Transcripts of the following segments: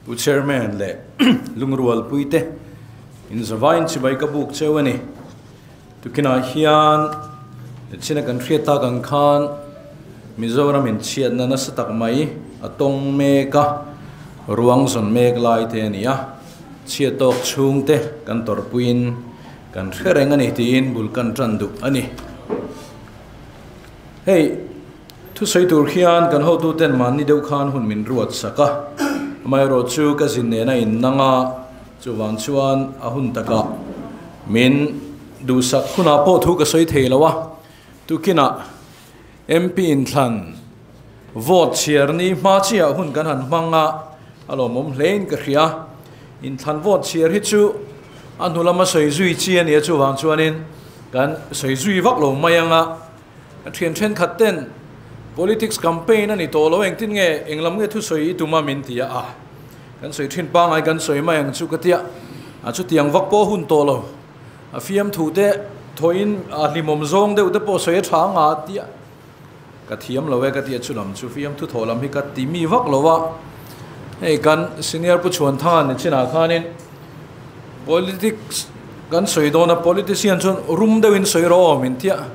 Pu Chairman leh lungrualpuite inzavain chibai ka buk cheu a ni. Tukinah hian china kan hriat tak ang khan Mizoram in chhiatna nasa tak mai a tawng mek a, ruang zawn mek lai te a ni a, chhiat tawk chhungte kan tawrhpuiin kan hre reng a ni tiin bul kan tan duh a ni. Hei, thusawi tur khian kan hotuten mahni deuh khan hun min ruat sak a, amaherawh chu ka zin nena innang a, Chuvang chuan a hun takah min duhsak hunah pawh thu ka sawi thei lo a, tukinah MP inthlan vote chhiar ni hma chiah hun kan han hmang a, a lawmawm hlein ka hria. Inthlan vote chhiar hi chu a hnu lama sawi zui chi a nia, chuvang chuanin kan sawi zui vak lo mai ang a, a thian thenkhat ten politics campaign a ni tawh lo, engtin nge englam nge thusawi i tum a min ti a, a. Kan sawi thin pangai kan sawi mai ang chu ka tia, a chutiang vak pawh hun tawh lo. A fiamthu te thawhin a hlimawm zawng deuh te pawh sawi a tha anga a tia. Ka thiam lo e ka tia chu lam chu fiamthu thawh lam hi ka ti mi vak lo a. Hei kan senior Pu Chhuanthanga ni chinah khanin politics kan sawi dawn a, politician chuan rum deuhin sawi rawh aw min tia.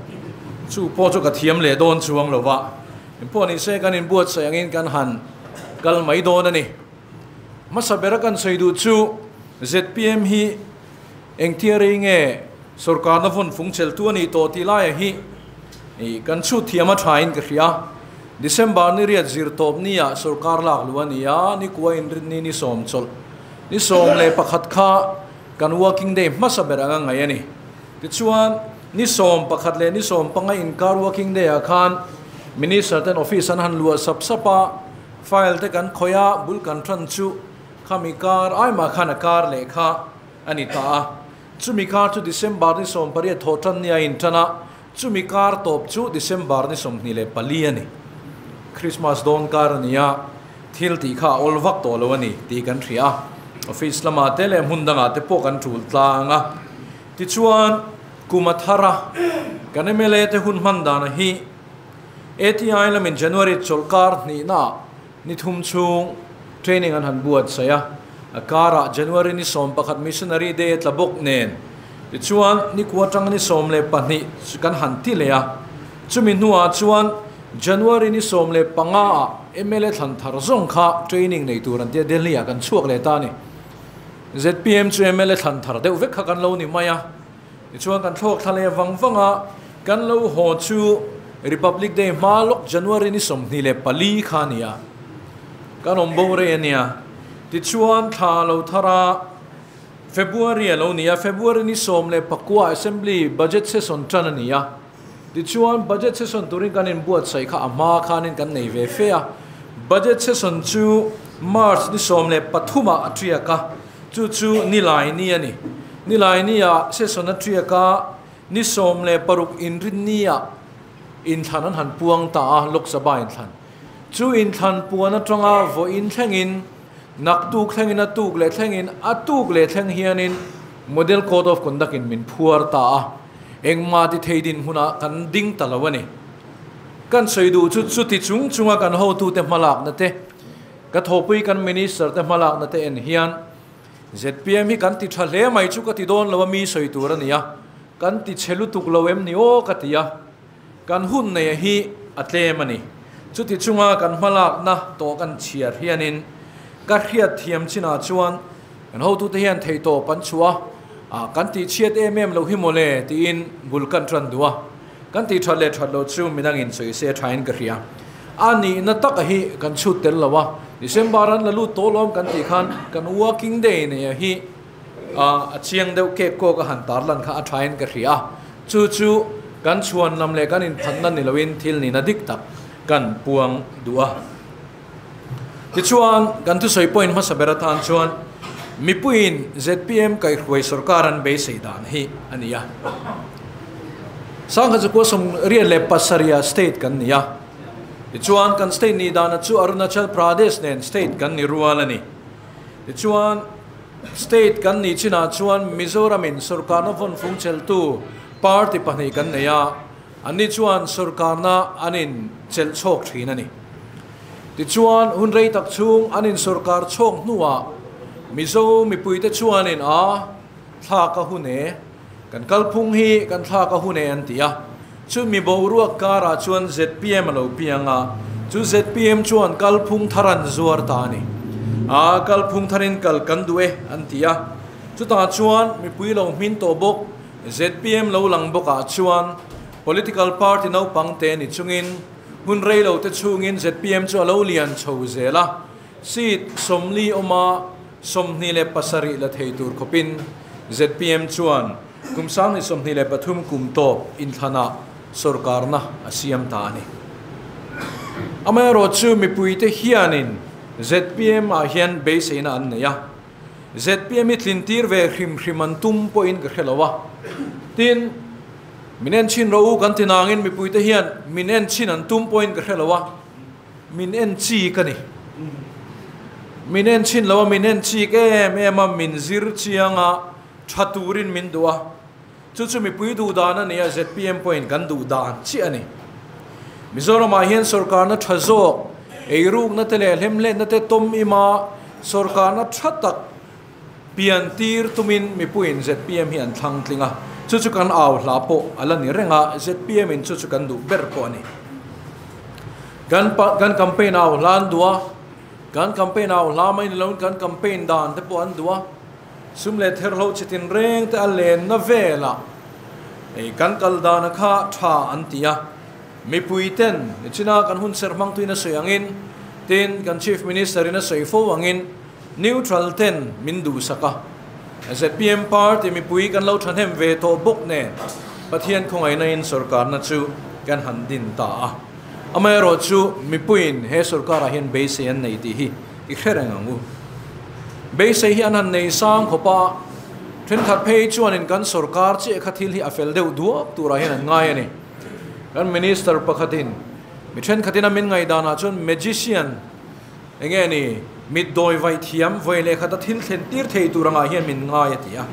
Chu pawh chu ka thiam leh dawn chuang lo va. Engpawh ni se kan inbuatsaih angin kan han kal mai dawn a ni. Hmasa bera kan sawi duh chu zpm hi engtia rei nge sorkarna vawn fung cheltu a nih tawh tih laia hi kan chhut thiam a thain ka hria. December ni riat zir tawp nia sorkar lak luh a ni a, ni kua inrinni ni sawm chawlh ni 11 kha kan working day hmasa ber anga ngaih a ni. Tichuan, ni 11 leh ni 15 inkar working day ah khan Minister ten office an han luah sap sap a, file te kan khawih a, bul kan tan chu khami kar aimah khan a kar leh kha a ni ta a. Chumi kar chu December ni 18 thawh tan ni a intan a, chumi kar tawp chu December ni 24 a ni. Christmas dawn kar a ni a, thil tih kha a awl vak tawh lo a ni tih kan hria a. Office lamah te leh hmun dangah te pawh kan tul tlang a. Tichuan, kum a thar a, kan mla te hun hman dana hi ATI lamin January chawlhkar hnihnaah ni thum chhung training an han buatsaih a, a karah January ni 11 Missionary Day a tla bawk nen. Tichuan, ni kua atanga ni 12 kan han ti leh a, chumi hnuah chuan January ni 15 ah mla thlan thar zawng kha training nei tur an tia Delhi ah kan chhuak leh ta a ni. Zpm chu mla thlan thar deuh vek kha kan lo ni mai a, tichuan kan thlawk thla leh vang vang a, kan lo haw chu Republic Day hma lawk January ni 24 kha a ni a, kan awm bo rei a nia. Tichuan thla lo thar a, February a lo ni a, February ni 19 Assembly Budget Session tan a ni a, tichuan Budget Session turin kan inbuatsaih kha a hma khanin kan nei ve fe a, Budget Session chu March ni 13 ah a tiak a, chu chu Nilai ni a ni. Nilai ni ah session a tiak a, ni 16 inrin ni ah inthlan an han puang ta a, Lok Sabha inthlan. Chu inthlan puan atanga vawiin thlengin, naktuk thlengin a tuk leh thlengin, a tuk leh thleng hianin Model Code of Conduct in min phuar ta a, engmah ti thei dinhmunah kan ding ta lo a ni. Kan sawi duh chu chuti chung chunga kan hotute hmalakna te, ka thawhpui kan Minister te hmalakna te en hian zpm hi kan ti tha hle mai chu ka ti dawn lo a mi sawi tur a ni a, kan ti chhe lutuk lo em ni aw ka ti a, kan hun neia hi a tlem a ni. Chuti chunga kan hmalakna tawh kan chhiar hianin ka hriat thiam chinah chuan kan hotute hian theihtawp an chhuah a, kan tih chhiat em em loh hi mawle tiin bul kan tan duh a. Kan tih that leh that loh chu midangin sawi se thain ka hria. A nihna taka hi kan chhut tel lo a, December an la lut tawh lawm kan tih khan kan working day neia hi a chiang deuh kek kawk a han tarlan kha a thain ka hria. Chu chu kan chhuan lam leh kan inphatna ni loin thil nihna dik tak kan puang duh a. Tichuan, kan thusawi point hmasa ber atan chuan mipuiin zpm kaihhruai sorkar an beisei dan hi a ni a. Sangha chu 97 state kan ni a. Tichuan, kan state nih dana chu Arunachal Pradesh nen state kan ni rual a ni. Tichuan, state kan nih chinah chuan Mizoramin sorkarna vawn fung cheltu party pahnih kan nei a, anni chuan sorkarna an in chelh chhawk thin a ni. Tichuan, hun rei tak chhung an insawrkar chhawk hnuah Mizo mipuite chuanin a thlak a hun e, kan kalphung hi kan thlak a hun e an ti a. Chu mi boruak karah chuan zpm a lo piang a, chu zpm chuan kalphung thar an zuar ta a ni. A kalphung tharin kal kan duh e an ti a. Chutah chuan mipui lo hmin tawh bawk zpm lo lang bawkah chuan political party naupang te ni chungin hun rei lo te chhungin zpm chu a lo lian chho zel a, seat 40 awma 27 la thei tur khawpin zpm chuan kum 2023 kum tawp inthlanah sawrkarna a siam ta a ni. Amaherawhchu mipuite hianin zpm ah hian beiseina an nei a, zpm hi tlintir ve hrim hrim an tum pawhin ka hre lo a. Tin, min en chhin rawh u kan ti nangin mipuite hian min en chhin an tum pawhin ka hre lo a, min en chi ka ni. Min en chhin lo a, min en chik em em a, min zir chiang a, tha turin min duh a. Chu chu mipui duh dan a ni a, zpm pawhin kan duh dan chiah a ni. Mizoramah hian sawrkarna tha zawk, eirukna te leh hlemhletna te tawm ima sawrkarna tha tak pian tir tumin mipuiin zpm hi an thlang tling a. Chu chu kan au hla pawh a la ni reng a, zpm in chu chu kan duh ber pawh a ni. Kan kan campaign au hla an duh a, kan campaign au hla mai ni loin kan campaign dan te pawh an duh a. Sum leh therhlo chi tin reng te a lenna velah ei kan kal dana kha tha an ti a. Mipui ten nichina kan hun serh hmang tuin a sawi angin, tin kan Chief Minister in a sawi fo angin neutral ten min duhsak a. Zpm party mipui kan lo thahnem ve tawh bawk nen Pathian khawngaihna in sawrkarna chu kan han din ta a. Amaherawhchu mipuiin he sawrkarah hian beisei an nei tih hi i hre reng ang u. Beisei hi an han nei sang khawp a, thenkhat phei chuanin kan sawrkar chiah kha thil hi a fel deuh duak turah hian an ngai a ni. Kan minister pakhatin mi thenkhatin a min ngaihdanah chuan magician enge ni mitdawi vaih thiam vawi leh khata thil thlen tir thei tur angah hian min ngai a ti a.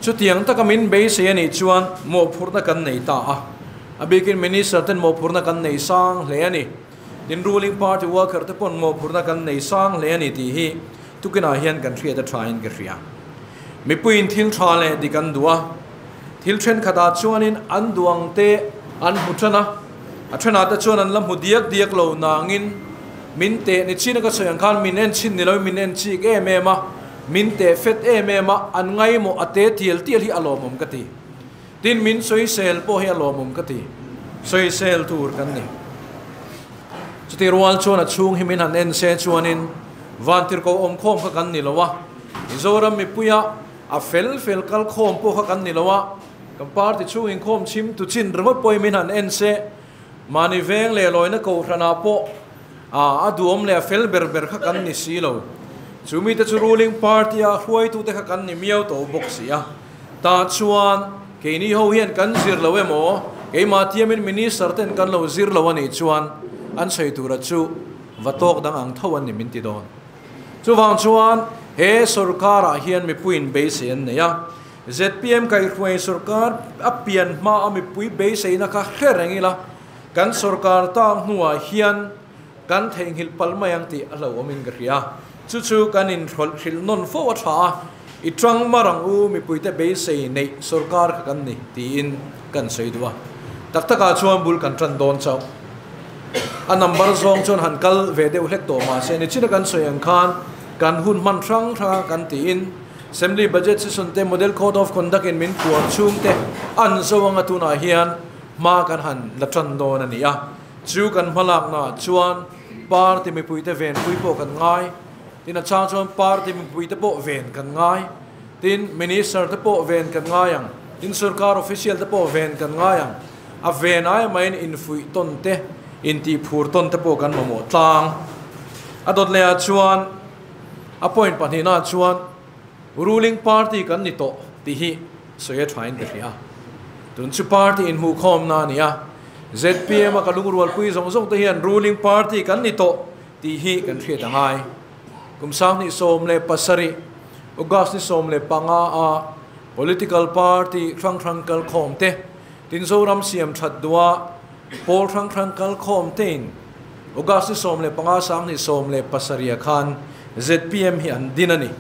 Chutiang taka min beisei a nih chuan mawhphurhna kan nei ta a, a bikin minister ten mawhphurhna kan nei sang hle a ni. Tin ruling party worker te pawn mawhphurhna kan nei sang hle a ni tih hi tukinah hian kan hriat a thain ka hria. Mipuiin thil tha leh dik an duh a, thil thenkhatah chuanin an duh ang te an hmu tan a, a thenah te chuan an la hmu diak diak lo nangin min teh ni chin a ka sawi ang khan min en chhin ni loin min en chik em em a, min teh fet em em a, an ngaimawh a te tial tial hi a lawmawm ka ti. Tin, min sawisel pawh hi a lawmawm ka ti. Sawisel tur kan ni. Chutih rual chuan a chhung hi min han en se chuanin vantirhkoh awmkhawm kha kan ni lo a, Mizoram mipuia a fel fel kal khawm pawh kha kan ni lo a, kan party chhung inkhawm chhim tu chin ringawt pawhin min han en se, mahni veng leh lawina kohhranah pawh a duhawm leh a fel ber ber kha kan ni si lo. Chu mite chu ruling party-a hruaitute kha kan ni miau tawh bawk si a. Tah chuan keini ho hian kan zir lo emaw, keimah tiamin minister ten kan lo zir lo a nih chuan an sawi tura chu va tawk dang ang tho an ni min ti dawn. Chuvang chuan he sawrkarah hian mipuiin beisei an nei a, zpm kaihhruai sawrkar a pian hma a mipui beiseina kha hre reng ila, kan sawrkar tang hnuah hian kan theihnghilh palh mai ang tih a hlauhawmin ka hria. Chu chu kan inhrawlh hrilh nawn fo a tha a, i tang mar ang u mipuite beisei neih sawrkar kha kan ni tiin kan sawi duh a. Tak takah chuan bul kan tan dawn chauh. A number zawng chuan han kal ve deuh hlek tawh mahse nichina kan sawi ang khan kan hun hman hrang hrang a kan tiin Assembly Budget Session te Model Code of Conduct in min puar chhung te an zo anga tunah hian hma kan han la tan dawn a ni a. Chu kan hmalaknaah chuan party mipuite venpui pawh kan ngai, tin a chang chuan party mipuite pawh ven kan ngai, tin minister te pawh ven kan ngai ang, tin sorkar official te pawh ven kan ngai ang, a ven aia maiin infuih tawn te, intihphur tawn te pawh kan mamawh tlang. A dawt lehah chuan a point pahnihnaah chuan ruling party kan ni tawh tih hi sawi a thain ka hria. Tun chu party inhmuhkhawmna a ni a. Zpm a ka lungrualpui zawng zawng te hian ruling party kan ni tawh tih hi kan hriat a ngai. Kum 2017, August ni 15 a political party hrang hrang kal khawm te, tin Zoram siam that duha pawl hrang hrang kal khawm tein August ni 15 2017 khan ZPM hi an din ani.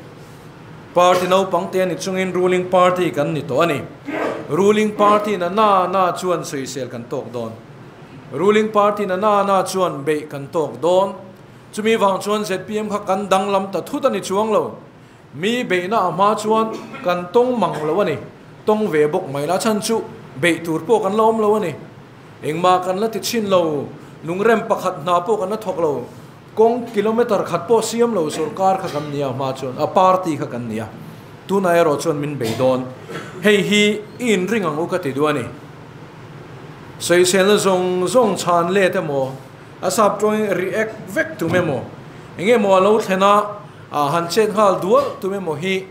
Party naupang te ani chungin ruling party kan ni tawh ani. Ruling party na na na chuan sawisel kan tawk dawn. Ruling party na na na chuan beih kan tawk dawn. Chumi vang chuan ZPM kha kan danglam ta thut ani chuang lo. Mi beihna a hma chuan kan tawng mang lo a ni. Tawng ve bawk mai la chhan chu beih tur pawh kan la awm lo a ni. Engmah kan la ti chhin lo, lungrem pakhat hna pawh kan la thawk lo, kawng kilometre khat pawh siam lo sorkar kha kan nia hma chuan, a party kha kan nia. Tunah erawh chuan min bei dawn. Hei hi i inring ang u ka ti duh a ni. Sawiselna zawng zawng chhan let emaw, a sap tawngin react vek tum emaw, eng emaw a lo thlen a, Ah han chet nghal dual tum emaw hi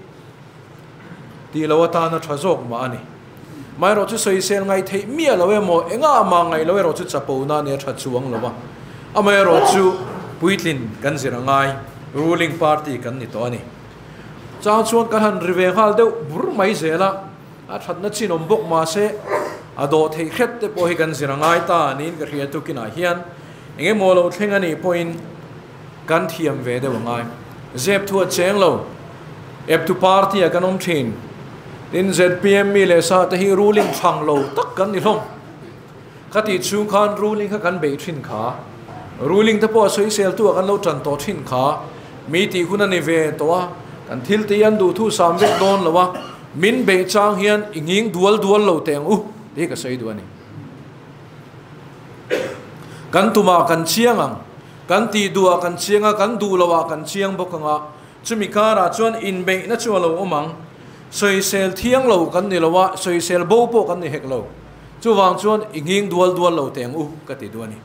tih lo atana tha zawk mah a ni. Maherawh chu sawisel ngaih theih miah lo emaw engah mah ngaih lo erawh chu chapo na nia tha chuang lo a. Amaherawh chu puitlin kan zir a ngai, ruling party kan ni tawh a ni. Chang chuan kan han ri ve nghal deuh bur mai zel a, a thatna chin awm bawk mahse a dawh theih hret te pawh hi kan zir a ngai ta niin ka hria tukinah hian eng emaw lo thleng a nih pawhin Kan thiam ve deuh a ngai. Zep thu a cheng lo. Eptu party ah kan awm thin. Tin zpm mi leh sa te hi ruling thlang lo tak kan ni hlawm. Ka tih chhung khan ruling kha kan beih thin kha. Ruling te pawh a sawisel tu ah kan lo tan tawh thin kha. Mi tih hun a ni ve tawh a. Kan thil te hi an duh thu sam vek dawn lo a. Min beih chang hian i nghing dual dual lo teh ang u tih hi ka sawi duh a ni. Kan tumah kan chiang ang. Kan tih duhah kan chiang a, kan duh lohah kan chiang bawk ang a, chumi karah chuan inbeihna chu a lo awm ang. Sawisel thiang lo kan ni lo a, sawisel bo pawh kan ni hek lo. Chuvang chuan i nghing dual dual lo teh ang u ka ti duh a ni.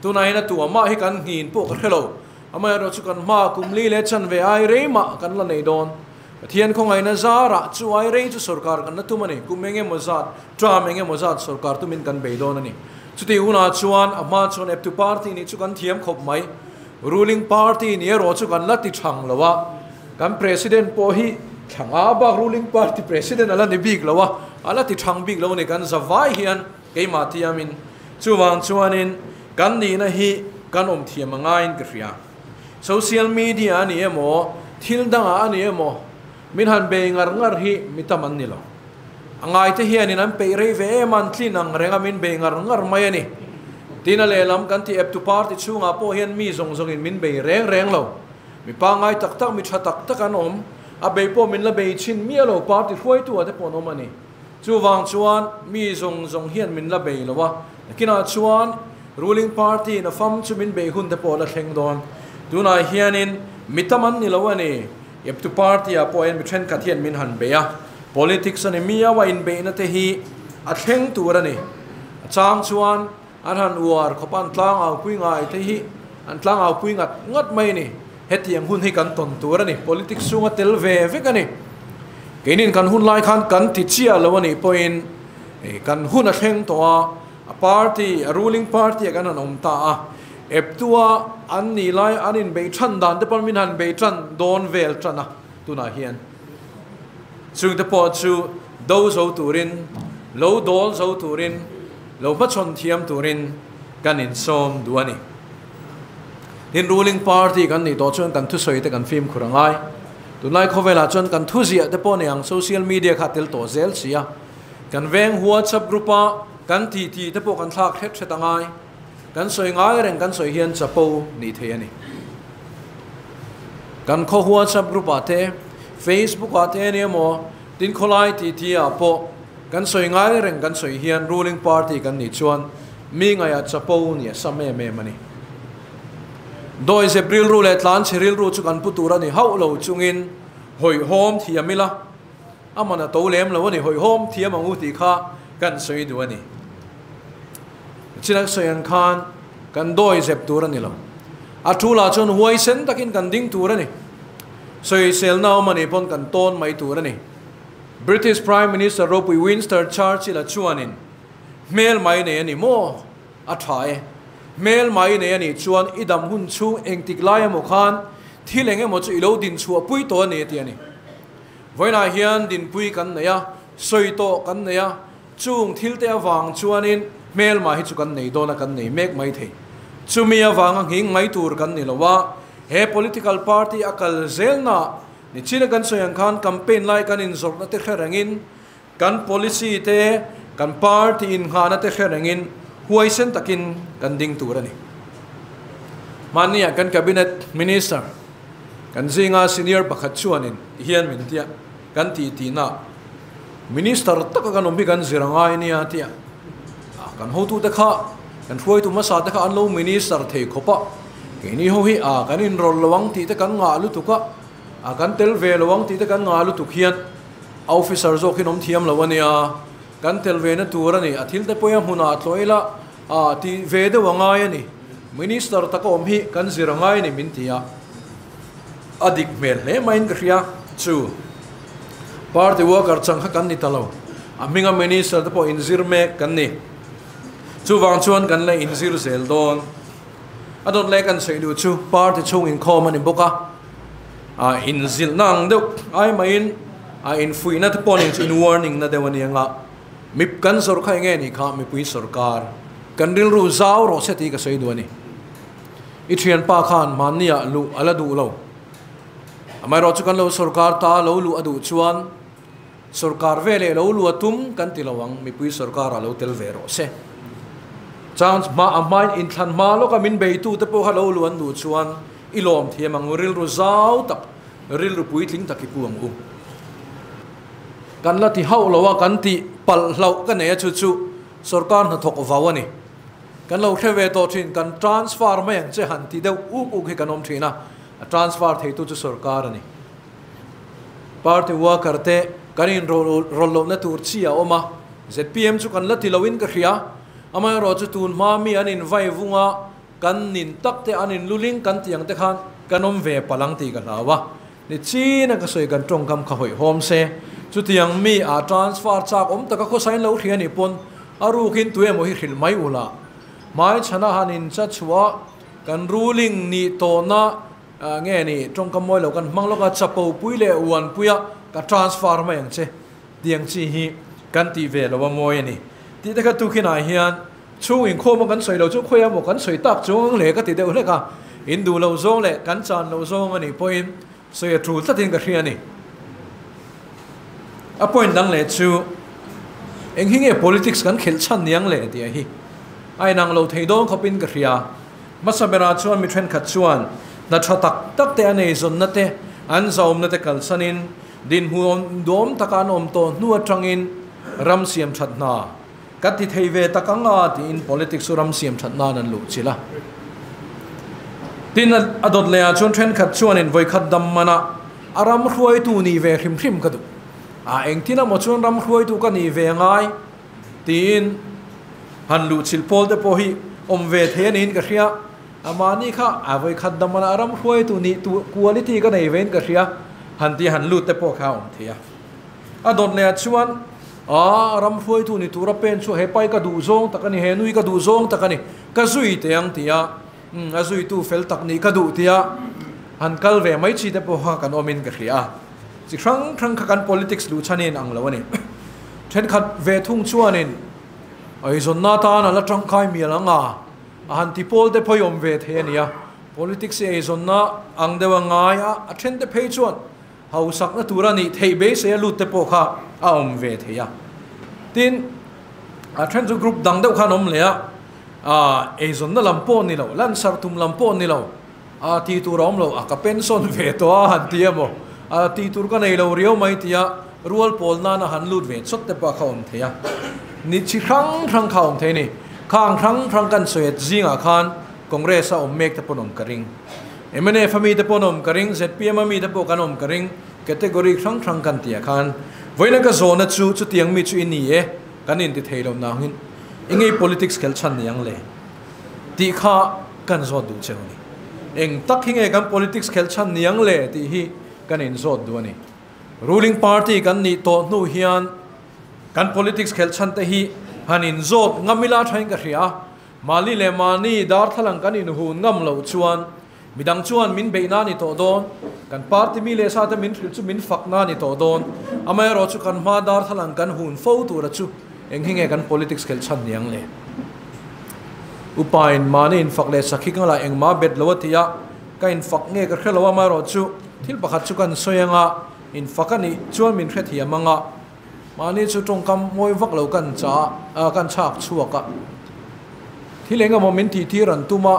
Tunah hian a tu amah hi kan nghin pawh ka hre lo. Amaherawhchu kan hma kum li leh chanve ai rei mah kan la nei dawn. Pathian khawngaihna zarah chu ai rei chu sorkar kan la tum a ni. Kum eng emaw zat, term eng emaw zat sorkar tumin kan bei dawn a ni. Chutih hunah chuan a hma chuan eptu party nih chu kan thiam khawp mai. Ruling party nih erawh chu kan la ti thang lo a. Kan president pawh hi thla nga bak ruling party president a la ni bik lo a, a la ti thang bik lo a ni. Kan za vai hian keimah tiamin chuvang chuanin kan nihna hi kan awm thiam a ngaiin ka hria. Social media a ni emaw, thil dangah a ni emaw, min han bei ngar ngar hi mi tam an ni lo. A ngaite hianin an peih rei ve em a, an tlin ang reng a, min bei ngar ngar mai a ni. Tin a lehlam kan ti eptu party chhungah pawh hian mi zawng zawngin min bei reng reng lo. Mi pangngai tak tak, mi tha tak tak an awm. A bei pawh min la bei chhin miah lo, party hruaitu-ah te pawh an awm a ni. Chuvang chuan mi zawng zawng hian min la bei lo a, nakinah chuan ruling party in a fam chu min bei hun te pawh a la thleng dawn. Tunah hianin mi tam an ni lo a ni. Eptu party ah pawh hian mi thenkhat hian min han bei a, politics a ni miau a inbeihna te hi a thleng tur a ni. A chang chuan an han uar khawp a, an tlangaupui ngai te hi an tlangaupui ngat ngat mai a ni. Hetiang hun hi kan tawn tur a ni. Politics chhunga tel ve vek a ni. Keinin kan hun lai khan kan ti chiah lo a nih pawhin kan hun a thleng tawh a, a party, a ruling party ah kan han awm ta a, eptua an nih lai an inbeih than dan te pawh min han bei tan dawn vel tan a tunah hian. Chungte pawh chu do zo turin, lo dawl zo turin, lo hmachhawn thiam turin kan insawm duh a ni. Tin, ruling party kan nih tawh chuan kan thusawi te kan fimkhur a ngai. Tunlai khawvelah chuan kan thuziah te pawh ni ang social media kha a tel tawh zel si a. Kan veng WhatsApp group a kan tih tih te pawh kan thlak hret hret a ngai. Kan sawi ngai reng kan sawi hian chapo nih thei a ni. Kan khaw WhatsApp group ah te, Facebook ah te a ni emaw, tin khawlai tih tih ah pawh kan sawi ngai reng kan sawi hian ruling party kan nih chuan Mi ngaihah chapo nia sam em em a ni. Dawi zep rilru leh tlanchhe rilru chu kan pu tur a ni hauh lo chungin hawihhawm thiam ila, a man a to lem lo a ni, hawihhawm thiam ang u tih kha kan sawi duh a ni. Chin an sawi ang khan kan dawi zep tur a ni lo. A thulah chuan huaisen takin kan ding tur a ni. Sawiselna awm a nih pawn kan tawn mai tur a ni. British Prime Minister ropui Winston Churchill-a chuanin, Hmel mai nei a ni maw? A tha e. Hmel mai nei a nih chuan i dam hun chhung engtik lai emaw khan thil eng emaw chu i lo din chhuah pui tawh a ni a ti a ni. Vawiinah hian dinpui kan nei a, sawi tawh kan nei a, chung thil te avang chuanin hmel mai hi chu kan nei dawn a, kan nei mek mai thei. Chumi avanga nghing mai tur kan ni lo a, he political party a kal zelna ni china kan sawi ang khan campaign lai kan inzawrhna te hre rengin, kan policy te, kan party innghahna te hre rengin huaisen takin kan ding tur a ni. Hmanniah kan cabinet minister kan zinga senior pakhat chuanin tihian min tia kan tih tihna minister taka kan awm hi kan zir a ngai nia tia kan hotute kha kan hruaitu hmasa te kha an lo minister thei khawp a, keini ho hi a kan inrawlh lo ang tih te kan ngah lutuk a, a kan tel ve lo ang tih te kan ngah lutuk hian a officer zawk hi an awm thiam lo a nia, kan tel ve na tur a ni, a thil te pawhin a hmunah tlawh ila a tih ve deuh a ngai a ni, minister taka awm hi kan zir a ngai a ni min ti a, a dik hmel hle maiin ka hria chu party worker chang kha kan ni ta lo, a hminga minister te pawh inzir mek kan ni, chuvang chuan kan la inzir zel dawn. A dawt leh kan sawi duh chu party chhung inkhawm a ni bawk a, a inzilhna ang deuh ai maiin a infuihna te pawh nen chu in warning na deuh a ni anga mip kan zawrh kha enge nih kha mipui sorkar kan rilru zau rawh se tih ka sawi duh a ni. I thianpa khan mahniah luh a la duh lo. Amaherawh chu kan lo sorkar ta lo luh a duh chuan Sorkar ve leh lo lu a tum kan ti lo ang, mipui sorkar a lo tel ve rawh se. Chang hma a hmain inthlan hma lawka min beitu te pawh kha lo lu an duh chuan i lawm thiam ang u, rilru zau tak, rilru puitling tak i pu ang u. Kan la ti hauh lo a, kan ti palh hlauh ka nei a chu chu sorkar hnathawk vau a ni. Kan lo hre ve tawh thin, kan transfer mai ang che han ti deuh uk uk hi kan awm thin a, a transfer theitu chu sorkar a ni. Party worker te kan in rawlh lohna tur chi a awm a, zpm chu kan la ti loin ka hria. Amaherawh chu tun hma mi an in vai vung a, kan nin tak te an in luling kan tih ang te khan kan awm ve palh ang tih ka hlau a. Ni china ka sawi kan tawngkam kha hawihhawm se, chutiang mi a transfer chak awm taka khawsain lo hria nih pawn a rukin tu emaw hi hrilh mai ula. Hmaichhana han in cha chhuah kan ruling nih tawhna Nge ni, tawngkam mawi lo kan hmang lawk a, chapo pui leh uan puia ka transfer mai ang che tiang chi hi kan tih ve lo a mawi a ni. Tih te kha tukhinah hian chhung inkhawm a kan sawi lo chu khawi emaw kan sawi tak chuang ang le ka ti deuh hlek a, in duh lo zawng leh kan chan lo zawng a nih pawhin sawi a tul tlatin ka hria a ni. A point dang leh chu eng hi nge politics kan khelh chhan niang le tih a hi a inang lo thei dawn khawpin ka hria. Hmasa berah chuan mi thenkhat chuan hna tha tak tak te an eizawnna te, an zaumna te kalsanin dinhmun duam taka an awm tawh hnu atangin ram siam that hna ka ti thei ve tak ang a tiin politics chu ram siam that nan an luh chilh a. Tin, a dawt lehah chuan thenkhat chuanin vawikhat dam manah a ram hruaitu nih ve hrim hrim ka duh a, engtin emaw chuan ram hruaitu ka nih ve ngai Tiin han luh chilh pawl te pawh hi awm ve thei a niin ka hria. A mahni kha a vawi khat dam a ram hruaitu nih tu quality ka nei vein ka hria han ti han lut te pawh kha a awm thei a. A dawt leh ah chuan a ram hruaitu ni tura pen chu he pai ka duh zawng tak a ni, he nui ka duh zawng tak a ni, ka zui teh ang tia a zuitu fel tak nih ka duh tia han kal ve mai chi te pawh kha kan awmin ka hria a. Chi hrang hrang kha kan politics luh chhanin ang lo a ni. Thenkhat ve thung chuanin eizawnna atan a la tangkai mial ang a, a han ti pawl te pawh i awm ve thei a nia. Politics hi eizawnna ang deuh a ngai a, a then te phei chuan hausakna tur a nih theih beisei a lut te pawh kha a awm ve thei a. Tin, a then chu group dang deuh khan awm leh a, eizawnna lam pawh ni lo, lansarh tum lam pawh ni lo, A tih tur a awm lo, a ka pension ve tawh a han ti emaw, a tih tur ka nei lo riau mai tia rual pawl nana han lut ve chawt te pawh kha awm thei a. Ni chi hrang hrang kha awm thei a ni. Khang hrang hrang kan sawi zingah khan Congress a awm mek te pawh an awm ka ring. Mnf a mi te pawh an awm ka ring, zpm a mi te pawh kan awm ka ring, category hrang hrang kan tih ah khan vawiina ka zawhna chu chutiang mi chu i ni e, kan inti thei lo nangin i ngei politics khel chhan ni ang le. Tih kha kan zawt duh cheu a ni. Eng tak hi nge kan politics khelh chhan ni ang le tih hi kan inzawt duh a ni. Ruling party kan nih tawh hnu hian kan politics khelh chhan te hi han inzawt ngam ila thain ka hria a, mahni leh mahni darthlalang kan inhun ngam loh chuan midang chuan min beih na ni tawh dawn, kan party mi leh sa te min hrilh chu min fak na ni tawh dawn, amaherawh chu kan hma darthlalang kan hun fo tura chu eng hi nge kan politics khelh chhan ni ang le? Upa in mahni infak leh sakhi ka la engmah bet lo a ti a, ka infak nge ka hre lo amaherawhchu thil pakhat chu kan sawi anga infak a nih chuan min hrethiam anga mahni chu tawngkam mawi vak lo kan cha a kan chhak chhuak a, thil eng emaw min tih tir an tum a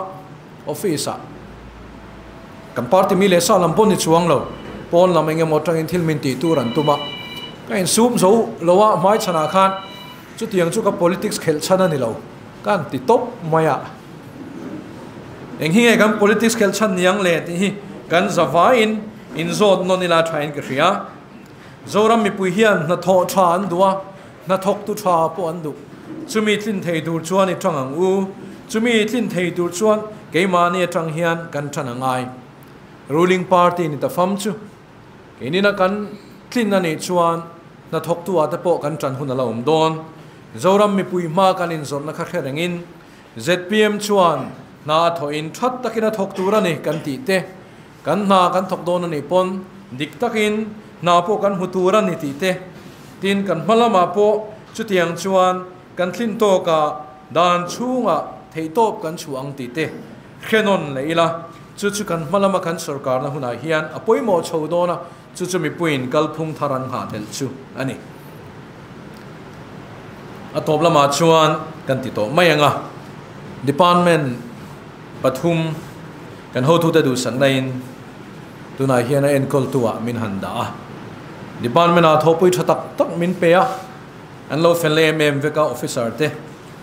office ah kan party mi leh sa lam pawh ni chuang lo pawn lam eng emaw atangin thil min tih tur an tum a, ka insum zo lo a hmaichhanah khan. Chutiang chu ka politics khelh chhan a ni lo, ka han ti tawp mai a. Eng hi nge kan politics khelh chhan ni ang le tih hi kan zavaiin inzawt nawn ila thain ka hria. Zoram mipui hian hnathawh tha an duh a, hnathawktu tha pawh an duh. Chumi tlin thei tur chuan i tang ang u, chumi tlin thei tur chuan keimahni atang hian kan tan a ngai. Ruling party ni ta fam chu. Keinina kan tlin a nih chuan hnathawktu-ah te pawh kan ṭan hun a la awm dawn. Zoram mipui hma kan inzawrhna kha hre rengin zpm chuan hna a thawhin ṭhat takin a thawk tur a ni kan tih te, kan hna kan thawk dawn a nih pawn dik takin hna pawh kan hmu tur a ni tih te, tin kan hma lamah pawh chutiang chuan kan tlin tawkah dan chhungah theihtawp kan chhuah ang tih te hre nawn leh ila. Chu chu kan hma lama kan sorkarna hunah hian a pawimawh chho dawn a, chu chu mipuiin kalphung thar an nghah tel chu a ni. A tawp lamah chuan kan ti tawh mai ang a, Department pathum kan hotute duhsaknain tunah hian a enkawltuah min han dah a. Department-ah thawhpui tha tak tak min pe a, an lo fel em em vek a, officer te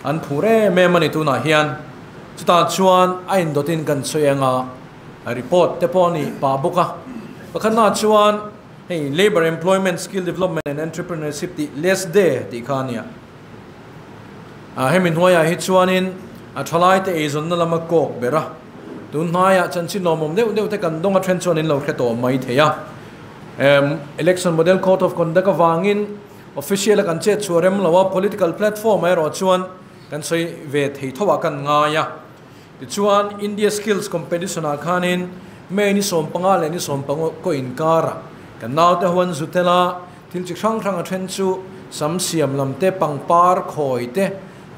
an phur em em a ni tunah hian. Chutah chuan a indawtin kan sawi ang a, report te pawh a nih pah bawk a. Pakhatnaah chuan hei Labour Employment Skill Development and Entrepreneurship tih LESDE tih kha a nia. Hemi hnuaiah hi chuanin a thalaite eizawnna lama kawk ber a, tun hnaiah chanchin lawmawm deuh deuh te kan dawng a then chuan in lo hre tawh mai thei a. Election Model Code of Conduct avangin official a kan chet chhuah rem lo a, political platform ah erawh chuan Kan sawi ve thei tho ah kan ngai a. Tichuan India Skills Competition ah khanin May ni 15 leh ni 15 kaw inkarah kan naute ho an zu tel a, thil chi hrang hrang a then chu sam siam lam te, pangpar khawi te,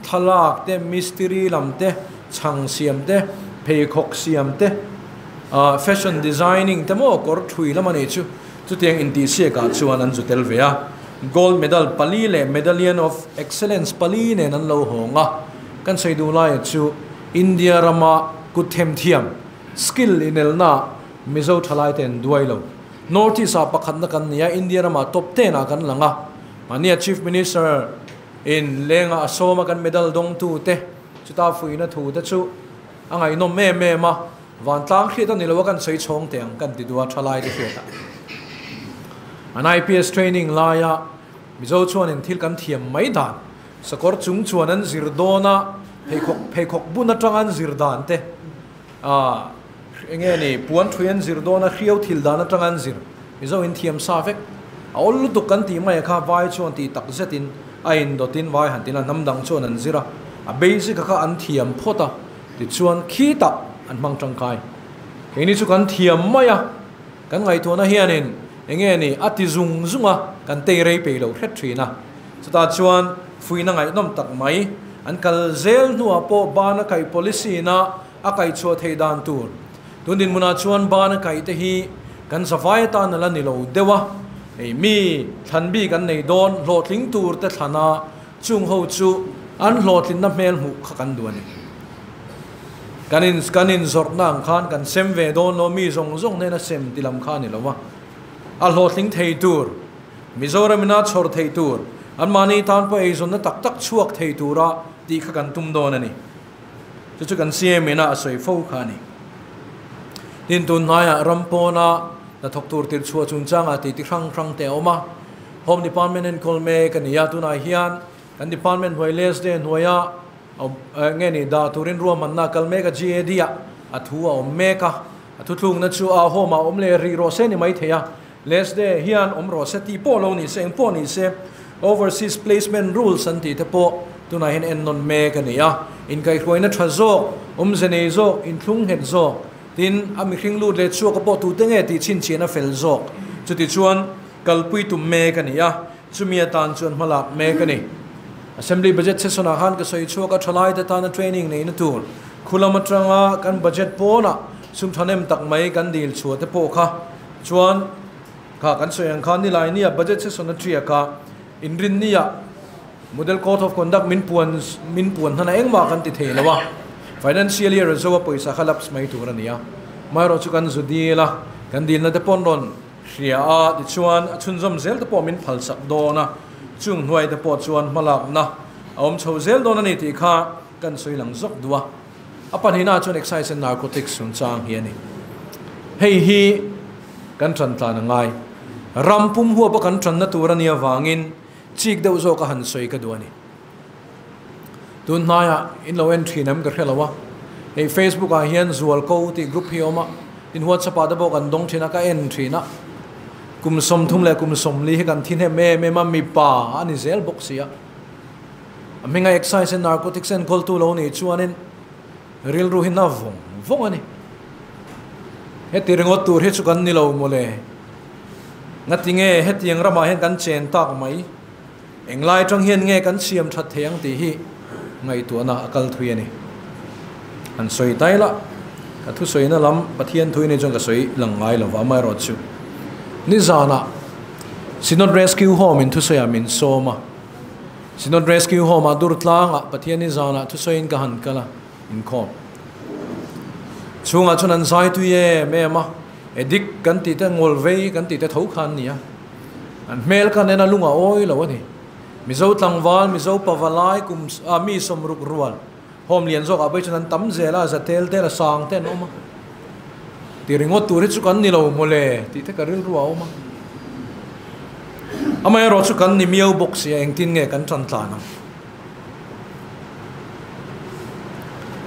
thlalak te, mistiri lam te, chhang siam te, pheikhawk siam te, fashion designing te maw kawr thui lam a nei chu Chutiang intihsiakah chuan an zu tel ve a, Gold Medal pali leh Medallion of Excellence pali nen an lo hawng a. Kan sawi duh laia chu India rama kut themthiam, skill, inelnaah Mizo thalaite an duai lo. North East-ah pakhatna kan ni a, India ramah top ten-ah kan lang a. Mahnia Chief Minister in lenga a sawma kan medal dawngtute chuta fuihna thute chu a ngaihnawm em em a. Vantlang hriat a ni lo a kan sawi chhawng teh ang kan ti duh a thalai te hriat ah. An IPS training lai a Mizo chuan in thil kan thiam mai dan sakawr chung chuan an zir dawn a pheikhawk pheikhawk bun atang an zir dan te ah enge ni puan thui an zir dawn a hriau thil dan atang an zir Mizo in thiam sa vek a awl lutuk kan tih mai a kha vai chuan tih tak zet in a indawt in vai han tin a hnam dang chuan an zir a a basic a kha an thiam phawt a. Tichuan khitah an hmang tangkai. Keini chu kan thiam mai a, kan ngaihtuahna hianin eng nge ni a ti zung zung a, kan tei rei peih lo hret thin a. Chutah chuan fuihna ngaihnawm tak mai, an kal zel hnuah pawh bana kaih policy ina a kaihchhuah theih dan tur. Tun dinhmunah chuan bana kaih te hi kan zavai atan a la ni lo deuh a, hei mi thlan bik an nei dawn hlawhtling tur te thlana Chung ho chu an hlawhtlinna hmel hmuh kha kan duh a ni. Kan in kan inzawrhna ang khan kan sem ve dawn lo, mi zawng zawng hnena sem ti lam kha a ni lo va. A hlawhtling thei tur, Mizoram ina chhawr thei tur, anmahni tan pawh eizawnna tak tak chhuak thei tura tih kha kan tum dawn a ni. Chu chu kan CM ina a sawi fo kha a ni. Tin, tun hnaiah ram pawna hnathawk tur tirchhuah chungchangah tih ti hrang hrang te a awm a. Home Department enkawl mek a ni a, tunah hian kan department hnuai LSD hnuaia nge ni dah turin ruahmanna a kal mek a, GAD ah a thu a awm mek a, a thuthlukna chu a home ah awm leh rih rawh se ni mai thei a, LSD hian awm rawh se tih pawh lo ni se, eng pawh ni se Overseas Placement Rules an tih te pawh tunah hian ennawn mek a ni a, inkaihhruaina tha zawk, awmze nei zawk, inthlung nghet zawk, tin a mihring lut leh chhuak a pawh tute nge tih chhinchhiahna a fel zawk, chutichuan. Kalpui tum mek a ni a, chumi atan chuan hmalak mek a ni. Assembly budget session ah khan ka sawi chhuak a, thalai te tana training neihna tur khulam atanga kan budget pawnah sum thahnem tak mai kan dil chhuah te pawh kha chuan kha kan sawi ang khan nilai nia budget session a triak a, inrinnia Model Code of Conduct min puan min puan hnan a engmah kan ti thei lo a, financial year a zo a pawisa kha lapse mai tur a ni a, amaherawh chu kan zu dil a, kan dilna te pawn rawn hria a, tichuan a chhunzawm zel te pawh min phalsak dawn a, chung hnuai te pawh chuan hmalakna a awm chho zel dawn a ni tih kha kan sawi lang zawk duh a. A pahnihna chuan Excise and Narcotics chungchang hi a ni. Hei hi kan tan tlan a ngai. Ram pum huapa kan tanna tur a nih avangin chik deuh zawk a han sawi ka duh a ni. Tun hnaiah in lo en thin em ka hre lo a, hei Facebook ah hian Zualko tih group hi a awm a, tin WhatsApp ah te pawh kan dawng thin a, ka en thin a. Kum 30 leh kum 40 hi kan thi hnem em em a, mipa a ni zel bawk si a. A hminga Excise and Narcotics enkawltu lo nih chuanin rilru hi na vawng vawng a ni. Heti ringawt tur hi chu kan ni lo mawle. Ngatinge hetiang ramah hian kan chen tak mai? Englai atang hian nge kan siam that thei ang tih hi ngaihtuahna a kal thui a ni. Han sawi tai la, ka thusawina lam Pathian thui ni chuan ka sawi lang ngai lo va, amaherawhchu nizanah Synod Rescue Home in thusawiah min sawm a, Synod Rescue Home ah dur tlangah Pathian nizanah thusawiin ka han kal a, inkhawm chhungah chuan an zai tui em em a, Edik kan tih te ngawl vei kan tih te tho kha an ni a, an hmel kha nen a lung a awi lo a ni. Mizo tlangval, Mizo pavalai kum ah mi sawmruk rual home lian zawkah pawh hi chuan an tam zel a, za tel tel a sang te an awm a. Ti ringawt tur hi chu kan ni lo mawle tih te ka rilru a awm a. Amaherawh chu kan ni miau bawk si a, engtin nge kan tan tlan ang?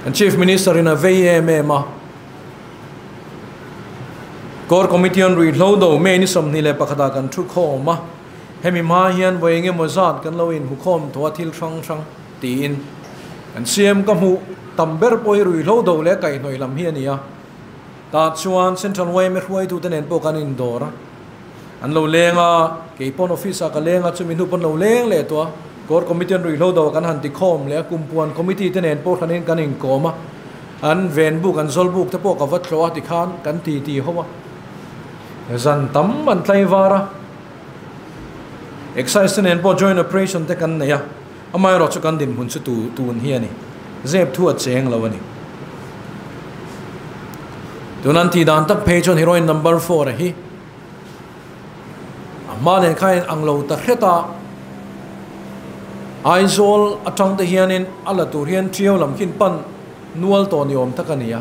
Kan Chief Minister in a vei em em a. Core Committee an ruihhlo do May ni 21 ah kan thu khawm a, hemi hma hian vawi eng emaw zat kan lo inhmu khawm tawh a thil hrang hrang tiin kan CM ka hmuh tam ber pawh hi ruihhlo do leh kaihhnawih lam hi a ni a, tah chuan Central yma hruaitute nen pawh kan indawr a, an lo leng a, kei pawn office ah ka leng a, chumi hnu pawn lo leng leh tawh a, Core Committee an ruihhlo do kan han ti khawm leh a, Kumpuan Committee te nen pawh hranin kan inkawm a. An ven buk, an zawl buk te pawh ka va tlawh a tikhan kan ti ti ho a. Zan tam an tlai var a. Excise te nen pawh joint operation te kan nei a. Amaherawh chu kan dinhmun chu tu tun hi a ni. Zep thu a cheng lo a ni. Tun an tih dan tak phei chuan heroin number 4 a hi a hma nen khan in ang lo ta hret a. Aizawl atang te hianin a la tur hian Ṭiau lam khin pan nual tawh ni awm tak a ni a.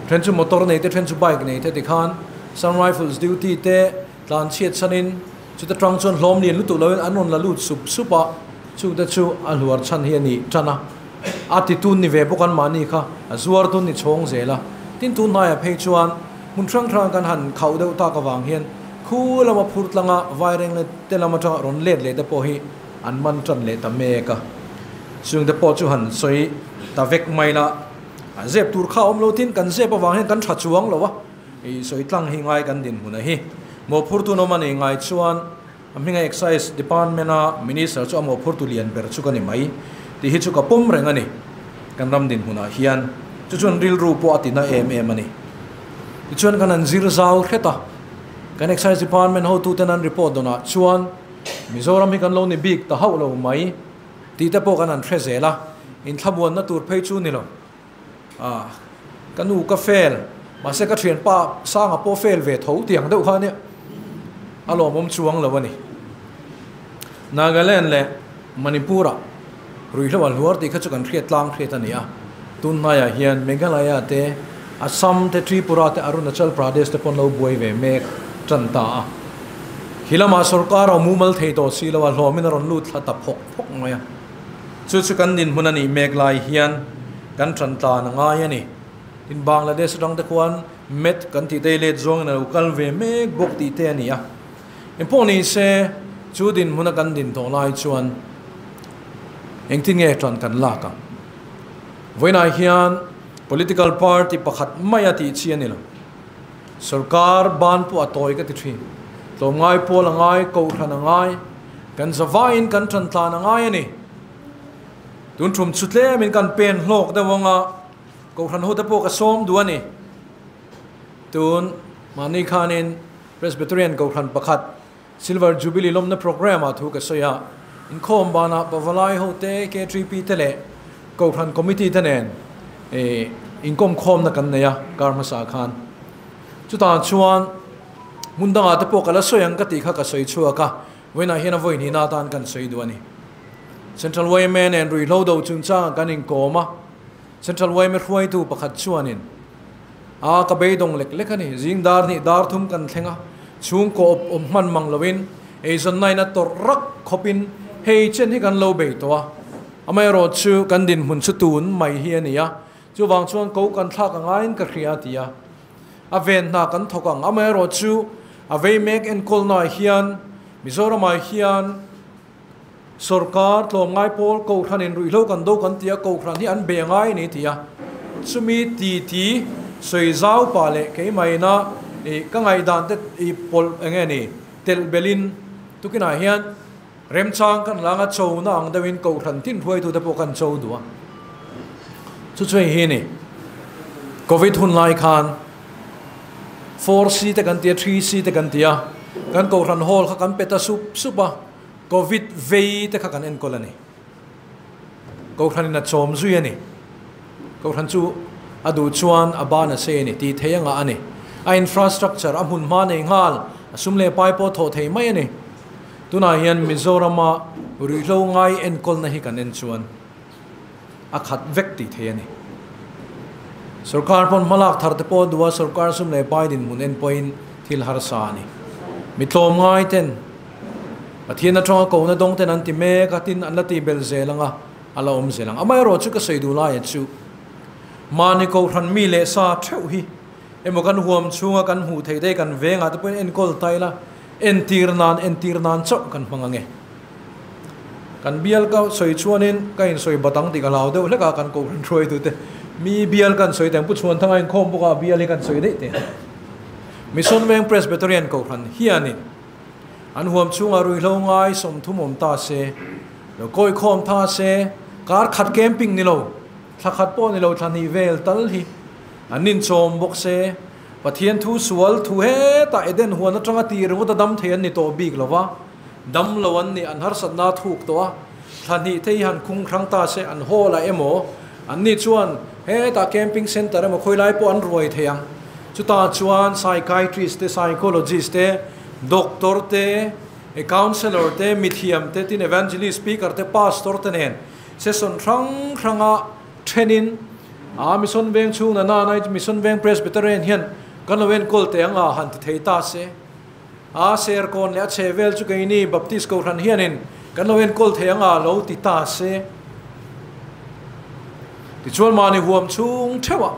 Then chu motor nei te, then chu bike nei te tikhan Sun Rifles duty te tlan chhiat chhanin chuta tang chuan hlawm lian lutuk loin an rawn la lut sup sup a, chute chu a hluar chhan hi a ni tan a. A titun ni ve bawk an mahni kha a zuar tun ni chhawng zel a. Tin tun hnaiah phei chuan hmun hrang hrang kan han khauh deuh tak avang hian khu lama phur tlanga vaireng leh te lam atanga rawn let leh te pawh hi an man tan leh ta mek a. Chung te pawh chu han sawi ta vek mai la, a zep tur kha a awm lo tin kan zep avang hian kan tha chuang lo a, i sawi tlang hi ngai kan dinhmun a hi. Mawhphurtu nawm a nei ngai chuan a hminga Excise Department a Minister chu a mawhphurtu lian ber chu ka ni mai tih hi chu ka pawm reng a ni. Kan ram dinhmunah hian chu chuan rilru pawh a ti na em em a ni. Tichuan kan han zir zau hret a, kan Excise Department hotuten an report dawnah chuan Mizoram hi kan lo ni bik ta hauh lo mai tih te pawh kan han hre zel a, inthlamuanna tur phei chu ni lo. Ah, ka nu ka fail, mahse ka thianpa Sanga pawh fail ve tho tiang deuh kha ania, a lawmawm chuang lo a ni. Nagaland leh Manipur-ah ruihhlo a hluar tih kha chu kan hriat tlang hriat a ni a, tun hnaiah hian Meghalaya te, Assam te, Tripura te, Arunachal Pradesh te pawn lo buai ve mek tan ta a. Khi lamah sorkar a mumal thei tawh si lo a, hlawmin a rawn lut thla ta phawk phawk mai a. Chu chu kan dinhmun a nih mek lai hian kan tan tlan a ngai a ni. Tin, Bangladesh atang te khuan met kan tih te let zawngin a lo kal ve mek bawk tih te a ni a. Engpawh ni se, chu dinhmun a kan din tawh lai chuan engtin nge tan kan lak ang? Vawiinah hian political party pakhat mai a tih chi a ni lo. Sorkar ban pawh a tawi ka ti thin. Tlawmngai pawl a ngai, kohhran a ngai, kan zavaiin kan tan tlan a ngai a ni. Tun tum chu tlemin kan pen hlawk deuh ang a, Kohhran hote pawh ka sawm duh a ni. Tun mahni khanin Presbyterian Kohhran pakhat Silver Jubilee lawmna programme ah thu ka sawi a, inkhawm banah Pavalai hote, KTP te leh Kohhran Committee te nen inkawm khawmna kan nei a kar hmasa khan. Chutah chuan hmun dangah te pawh ka la sawi ang ka tih kha ka sawi chhuak a, vawiinah hian a vawi hnihna atan kan sawi duh a ni. Central yma nen ruihhlo do chungchangah kan inkawm a, Central yma hruaitu pakhat chuanin A ka beidawng lek lek a ni. Zing dar hnih dar thum kan thleng a, chhungkaw awp awm hman mang loin eizawnna in a tawrh rak khawpin hei chen hi kan lo bei tawh a. Amaherawh chu kan dinhmun chu tun mai hi a ni a, chuvang chuan ko kan thlak a ngaiin ka hria a ti a. A ven hna kan thawk ang. Amaherawh chu a vei mek enkawlnaah hian Mizoramah hian Sorkar tlawmngai pawl Kohhranin ruihhlo kan do kan ti a, Kohhran hi an be ngai a ni ti a. Chumi titi sawi zau pah leh keimaina ih ka ngaihdan te ih pawlh eng nge ni telh belhin tukinah hian remchang kan langa chona ang deuhin Kohhran tin hruaitute pawh kan cho duh a. Chu chu hei hi a ni. Covid hun lai khan 4C te kan ti a, 3C te kan ti a, kan Kohhran hall kha kan pe ta sup sup a. Covid vei te kha kan enkawl a ni. Kohhranin a chawm zui a ni. Kohhran chu a duh chuan a ban a sei a ni tih thei anga a ni. A infrastructure, a hmun hma nei nghal, a sum leh pai pawh thawh thei mai a ni. Tunah hian Mizorama ruihhlo ngai enkawlna hi kan en chuan a khat vek tih thei a ni. Sorkar pawn hmalak thar te pawh a duh a, sorkar sum leh pai dinhmun en pawhin thil harsa a ni. Mi tlawm ngai ten Pathian atanga kohna dawng ten an ti mek a, tin an la tih belh zel ang a, a la awm zel ang. Amaherawh chu ka sawi duh laiah chu mahni kohhran mi leh sa theuh hi emaw kan huam chhunga kan hmuh theih te kan vengah te pawhin enkawl ta ila, entir nan entir nan chauh kan hmang ang e. Kan bial ka sawi chuanin ka insawi bat ang tih ka hlau deuh hlek a, kan kohhran hruaitute mi bial kan sawi teh ang, Pu Chhuanthanga inkhawm bawk a, bial hi kan sawi daih teh ang. Mission Veng Presbyterian Kohhran hianin an huam chhungah ruihhlo ngai 30 awm ta se, lo kawikhawm tha se, kar khat camping ni lo, thla khat pawh ni lo thla hnih vel tal hi an inchawm bawk se, Pathian thu sual thu hetah Eden huan atanga tih ringawt a dam thei an ni tawh bik lo va, dam lo an nih an harsatna a thuk tawh a, thla hnih te hi han khung hrang ta se an hall ah emaw an ni chuan hetah camping center emaw khawilai pawh an ruai thei ang. Chutah chuan psychiatrist te, psychologist te, doctor te, counsellor te, mithiam te, tin evangelist, speaker te, pastor te nen session hrang hranga thenin a Mission Veng chhung na nana Mission Veng Presbyterian hian kan lo enkawl teh ang a han ti thei ta se. A serkawn leh a chhe vel chu keini Baptist Kohhran hianin kan lo enkawl thei ang a lo ti ta se. Tichuan mahni huam chhung theuhah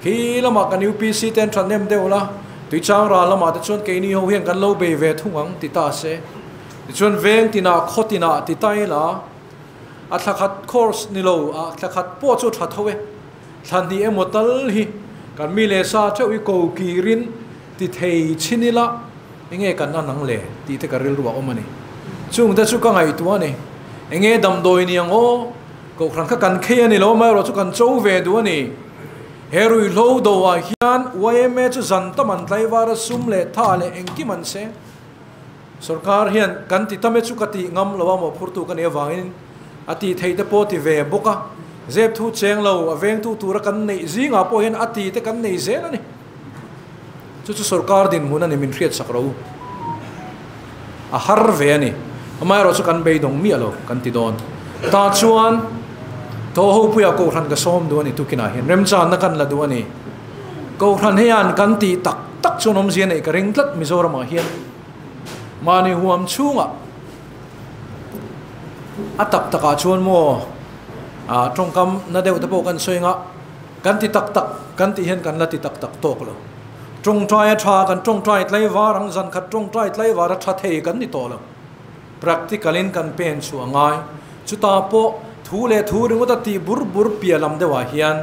khi lamah kan UPC te an thahnem deuh la, Tuichang ral lamah te chuan keini ho hian kan lo bei ve thung ang ti ta se. Tichuan veng tinah khaw tinah ti ta ila a thla khat course ni lo a thla khat pawh chu tha tho e. Thla hnih emaw tal hi kan mi leh sa theuh hi ko kirin ti thei chhin ila enge kan an ang le tih te ka rilru a awm a ni. Chung te chu ka ngaihtuah a ni. Enge damdawi ni ang aw? Kohhran kha kan khei a ni lo amaherawh chu kan cho ve duh a ni. He ruihhlo do ah hian yma chu zan tam an tlaivar a sum leh tha leh engkim an seng. Sorkar hian kan ti tam e chu ka tih ngam lo a mawhphurtu ka nih avangin a tih theih te pawh ti ve bawk a. Zep thu cheng lo a vengtu tura kan neih zingah pawh hian a ti te kan nei zel a ni. Chu chu sorkar dinhmun a ni min hriat sak ro. A har ve a ni. Amaherawh chu kan beidawng miah lo kan ti dawn. Tah chuan thaw ho puia Kohhran ka sawm duh a ni tukinah hian remchanna kan la duh a ni. Kohhran hian kan tih tak tak chuan awmzia neih ka ring tlat Mizoramah hian mahni huam chhungah a tak takah chuan maw tawngkam na deuh te pawh kan sawi anga Kan ti tak tak kan tih hian kan la ti tak tak tawk lo. Tawngtai a tha, kan tawngtai tlaivar ang, zan khat tawngtai tlaivar a tha thei kan ni tawh lo. Practical in kan pen chu a ngai. Chutah pawh thu leh thu ringawt a tih bur bur piah lam deuhah hian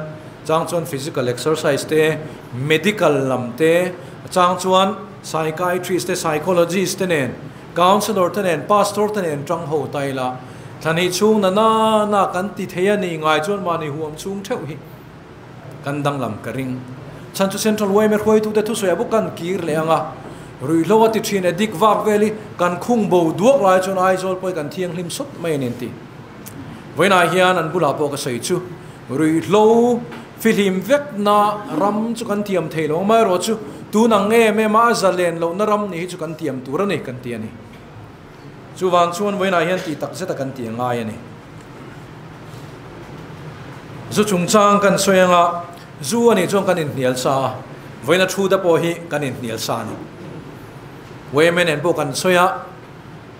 chang chuan physical exercise te, medical lam te, a chang chuan psychiatrist te, psychologist te nen, counsellor te nen, pastor te nen tang ho ta ila. Thlani chhung na na na kan ti thei a nih ngai chuan mahni huam chhung theuh hi kan danglam ka ring. Chhan chu Central yma hruaitute thusawi ah bawk kan kir leh ang a, ruihhlo a ti thin e dik vak vel hi kan khung bo duak lai chuan Aizawl pawh hi kan thianghlim sawt mai a ni an ti. Vawiinah hian an bulah pawh ka sawi chu ruihhlo fihlim vekna ram chu kan tiam thei lo amaherawhchu tun ang em em a a zalen lohna ram ni hi chu kan tiam tur a ni kan ti a ni. Chuvang chuan vawiinah hian tih tak zeta kan tih a ngai a ni. Zu chungchang kan sawi anga zu a nih chuan kan inhnial sa a, vawiina thu te pawh hi kan inhnial sa a ni. Women nen pawh kan sawi a,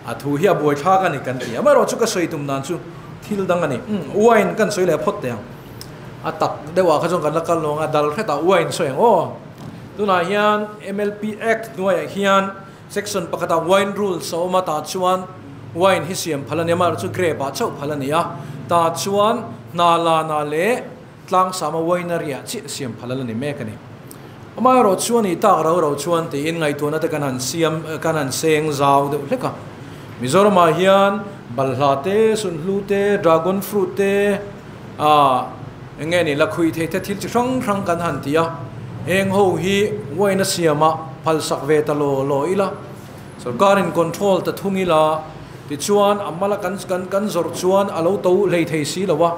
a thu hi a buaithlak a ni kan ti. Amaherawh chu ka sawi tum dan chu thil dang a ni. Umm, wine kan sawi leh phawt teh ang. A tak deuhah kha chuan kan la kal lo ang a, dal hretah wine sawi ang aw. Tunah hian MLP Act hnuaiah hian Section pakhatah wine rules a awm a, tah chuan wine hi siam phal a ni a, amaherawhchu grape ah chauh phal a ni a, tah chuan hna lana leh tlangsama winery ah chiah siam phal a la ni mek a ni. Amaherawh chuan i tak rau rau chuan tiin ngaihtuahna te kan han siam kan han seng zau deuh hlek a. Mizoramah hian balhla te, sunhlu te, dragon fruit te, ah eng nge ni lakhuih thei te thil chi hrang hrang kan han ti a, heng ho hi wine a siam ah phalsak ve ta law law ila, sorkar in control ta thung ila, tichuan a mala kan kan kan zawrh chuan a lo to hlei thei si lo a,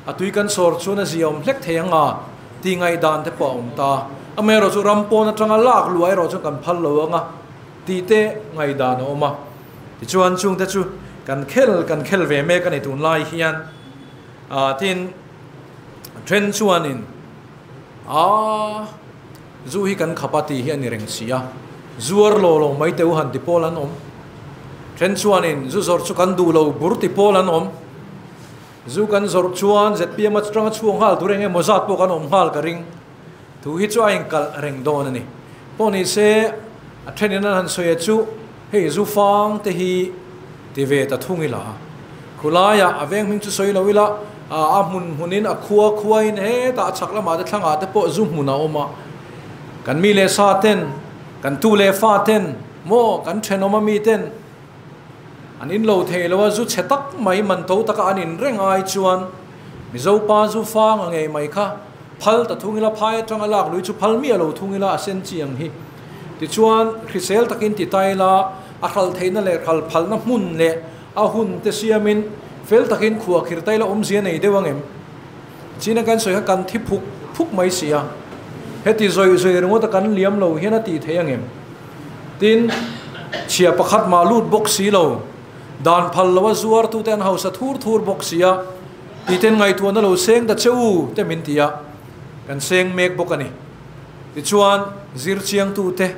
a tui kan sawr chuan a zia awm hlek thei ang a tih ngaihdan te pawh a awm ta. Amaherawh chu ram pawn atanga lak luah erawh chuan kan phal lo ang a tih te ngaihdan a awm a, tichuan chungte chu kan khel kan khel ve mek a ni tunlai hian. Ah tin then chuanin ah zu hi kan khap a tih hi a ni reng si a, zuar lo lo mai teu han ti pawl an awm. Then chuanin zu zawrh chu kan duh lo bur ti pawl an awm. Zu kan zawrh chuan zpm atanga chhuak nghal tur eng emaw zat pawh kan awm nghal ka ring. Thu hi chu a inkalh reng dawn a ni. Pawh ni se a thenin an han sawi a chu hei zu fang te hi ti ve ta thung ila. Khulaiah a veng hming chu sawi lo ila a hmun hmunin a khua khuain hetah a chhak lamah te thlangah te pawh zu hmun a awm a. Kan mi leh sa ten, kan tu leh fa ten, maw kan thenawm a mi ten an in lo thei lo a, zu chhe tak mai man to taka an in reng ai chuan Mizo pa zu fang a ngei mai kha Phal ta thung ila, phai atanga lak lui chu phal miah lo thung ila a sen chi ang hi. Tichuan, hrisel takin ti ta ila, a hral theihna leh hral phalna hmun leh a hun te siamin fel takin khua khir ta ila awmzia nei deuh ang em? China kan sawi kha kan thi phuk phuk mai si a, heti zawih zawih ringawt a kan liam lo hian a tih theih ang em? Tin, chhia pakhat mah lut bawk si lo, dan phal lo a zuartute an hausa thur thur bawk si a, Titen ngaihtuahna lo seng ta che u te min ti a, kan seng mek bawk a ni. Tichuan, zir chiangtute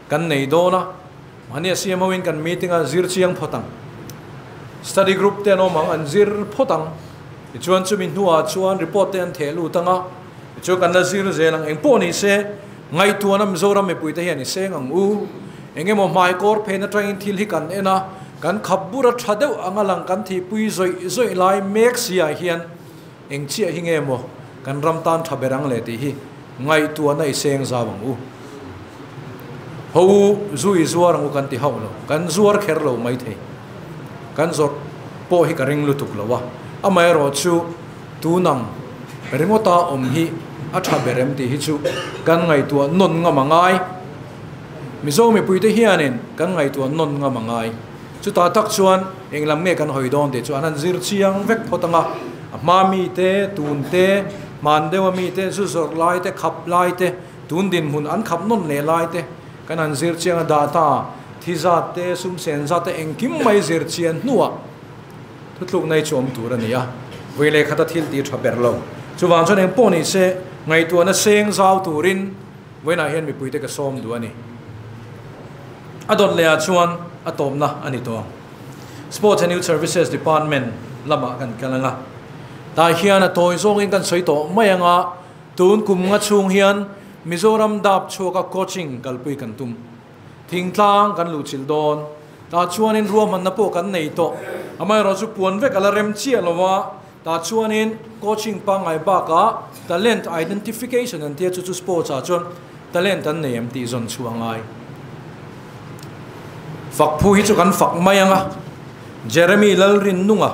kan nei dawn a, mahni a siam hoin kan meeting a zir chiang phawt ang. Study group te an awm ang, an zir phawt ang. Tichuan, chumi hnuah chuan report te an theh lut ang a, tichuan kan la zir zel ang. Engpawh ni se, ngaihtuahna Mizoram mipuite hian i seng ang u. Engemaw hmaikawr phen atangin thil hi kan en a, Kan khap bur a tha deuh anga lang kan thihpui zawih zawih lai mek si ah hian eng chiah hi nge maw kan ram tan tha ber ang le tih hi ngaihtuahna i seng zau ang u. Ho u zu i zuar ang u kan ti hauh lo, kan zuar kher lo mai thei. Kan zawrh pawh hi ka ring lutuk lo a, amaherawh chu tunang ringawta awm hi a tha ber em tih hi chu kan ngaihtuah nawn ngam a ngai. Mizo mipuite hianin kan ngaihtuah nawn ngam a ngai. Chutah tak chuan eng lam nge kan hawi dawn tih chu an han zir chiang vek phawt ang a. A hma mite, tun te, hman deuha mite, zu zawrh lai te, khap lai te, tun dinhmun an khap nawn leh lai te kan han zir chiang a. Data, thi zat te, sum sen zat te engkim mai zir chian hnuah thutlukna hi chu awm tur a ni a. Vawi leh khata thil tih tha ber lo. Chuvang chuan eng pawh ni se ngaihtuahna seng zau turin Vawiinah hian mipuite ka sawm duh a ni. A dawt lehah chuan a tawpna a ni tawh ang. Sports and Youth Services Department lamah kan kal ang a. Tah hian a tawi zawngin kan sawi tawh mai ang a, tun kum nga chhung hian Mizoram dap chhuaka coaching kalpui kan tum. Thingtlang kan luhchilh dawn. Tah chuanin ruahmanna pawh kan nei tawh. Amaherawhchu chu puan vek a la rem chiah lo a. Tah chuanin coaching pangngai bakah talent identification an tia chu chu sports ah chuan talent an nei em tih zawn chhuah a ngai. Fak phu hi chu kan fak mai ang a, Jeremy Lalrinnunga.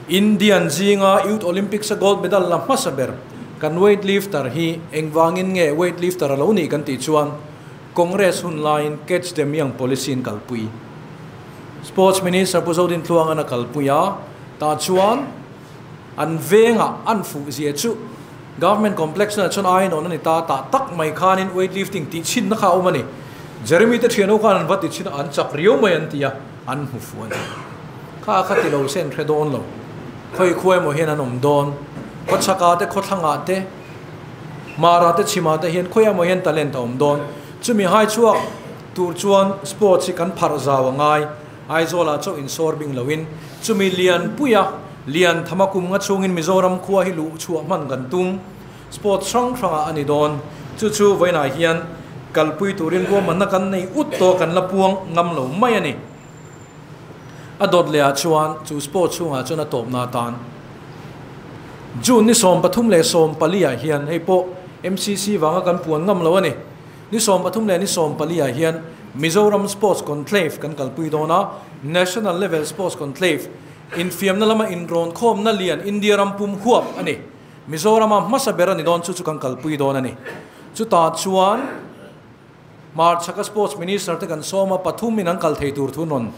Indian zinga Youth Olympics a gold medal la hmasa ber kan weightlifter hi engvangin nge weightlifter a lo nih kan tih chuan Congress hun laiin Catch them Young policy in kalpui Sports Minister Pu Zodintluangan a kalpui a, tah chuan an vengah an fuh zia chu Government Complex na chuan ainawn a ni ta, tah tak mai khanin weightlifting tih chhinna kha a awm a ni. Jeremy te thianho khan an va ti chhin a, an chak riau mai an ti a, an hmu fuh a ni. Kha kha ti lo se an hre dawn lo. Khawi khua emaw hian an awm dawn. Khawchhakah te, khawthlangah te, Mara te, Chhimah te hian khawiah emaw hian talent a awm dawn. Chumi hai chhuak tur chuan sports hi kan pharh zau a ngai. Aizawlah chauh insawr bing loin chumi lian puia lian thama kum nga chhungin Mizoram khua hi luh chhuah hman kan tum. Sports hrang hrangah a ni dawn. Chu chu vawiinah hian kalpui turin ruahmanna kan nei ut tawh kan la puang ngam lo mai a ni. A dawt lehah chuan chu sports chhungah chuan a tawpna atan June ni 34 ah hian hei pawh MCC vanga kan puan ngam lo a ni. Ni 13 leh ni 14 ah hian Mizoram Sports Conclave kan kalpui dawn a, National Level Sports Conclave, infiamna lama inrawnkhawmna lian India ram pum huap a ni. Mizorama hmasa ber a ni dawn chu chu kan kalpui dawn a ni. Chutah chuan Hmarchhaka Sports Minister te kan sawm a, pathum in an kal thei tur thu rawn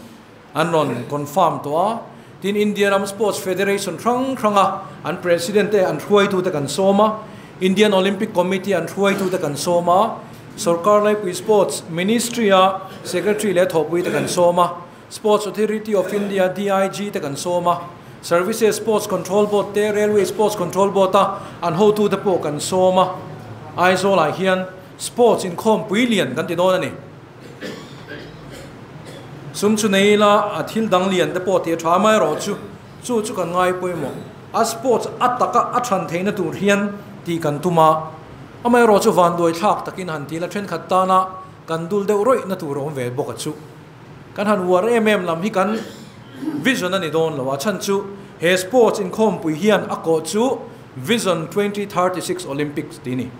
an rawn confirm tawh a. Tin, India ram Sports Federation hrang hranga an President te an hruaitute kan sawm a, Indian Olympic Committee an hruaitute kan sawm a, Sorkar Laipui Sports Ministry a Secretary leh thawhpui te kan sawm a, Sports Authority of India DIG te kan sawm a, Services Sports Control Board te Railway Sports Control Board a an hotute pawh kan sawm a. Aizawlah hian Sports inkhawmpui lian kan ti dawn a ni. Sum chu nei ila a thil dang lian te pawh tih a tha mai erawh chu chu chu kan ngai pawimawh. A sports a taka a than theihna tur hian tih kan tum a, amaherawh chu vanduai thlak takin han ti ila thenkhat tana kan dul deuh rawih na tur a awm ve bawk a chu. Kan han uar em em lam hi kan vision a ni dawn lo a, chhan chu he sports inkhawmpui hian a kawh chu Vision 2036 Olympics tih a ni.